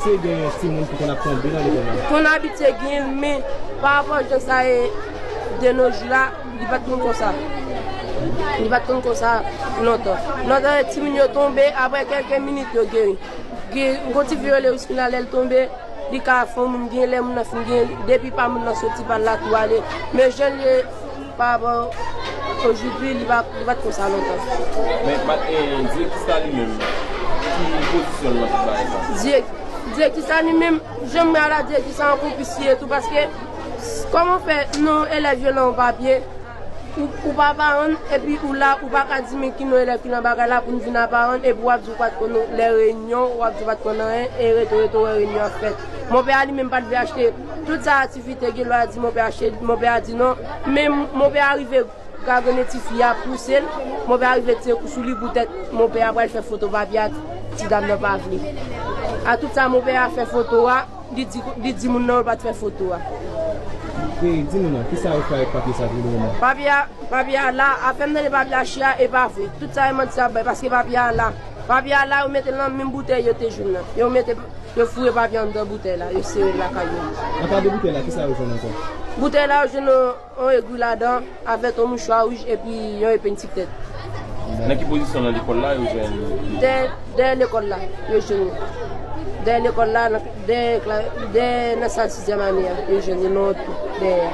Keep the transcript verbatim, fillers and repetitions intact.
Se gen timoun ki konn ap tonbe nan lekòl la. Konn abitye gen, men pa rapò jan sa ye de nos jours la, li pa t konn konsa. Li pa t konn konsa lontan. Lontan, timoun yo tonbe, apre kèlke minit, yo geri. Gen yon ti fi rele Wiskina, lè l tonbe, li ka fè yon moun gen, lè moun nan fin gen, depi pa moun nan soti pa l la tou ale. Men jan l ye pa rapò ojoupi, li pa, li pa t konsa lontan. Men, ma- e, direktris la li menm, ki pozisyon l nan tout bagay sa? Direk- Direktris la li menm, jan m wè a la, direktris la an konplis li ye tou, paske kòman fè non elèv yo nan yon papye, ou, ou pa paran, epi ou la, ou pa ka di men ki non elèv ki nan bagay la pou n vin a paran, epi w ap di w pa t konn lè reyinyon, w ap di w pa t konn anyen, e rete, rete, wè reyinyon ap fèt. Monpè a li menm pa t vle achte tout sa aktivite gen lwa di monpè achte, monpè a di non, men monpè a rive Ka grenn tifi a pouse l, monpè a rive tire kou sou li poutèt monpè a pral fè foto papye a, ti dam nan pa vle. A tout sa monpè a fè foto a, li di, li di moun nan yo pa t fè foto a. E di nou non, kisa yo fè avèk papye sa pou le moman? Papye a, papye a la, afè m tande papye a chè a, e pa vre. Tout sa e manti y ap bay, paske papye a la. Papye a la, yo mete l nan menm boutèy yo te jwenn nan. Yo mete, yo foure papye a anndan boutèy la, yo sere l lakay yo. Apa de boutèy la, kisa yo jwenn ankò? Boutèy la, yo jwenn yon, yon egri ladan, avèk yon mouchwa wouj epi yon epenn ti tèt. Nan ki pozisyon nan lekòl la yo jwenn? Dèyè, dèyè lekòl la, yo jwenn li. Dèyè lekòl la, nan, dèyè, kla- dèyè nan sal sizyèm ane a, yo jwenn li nan yon twou dèyè a.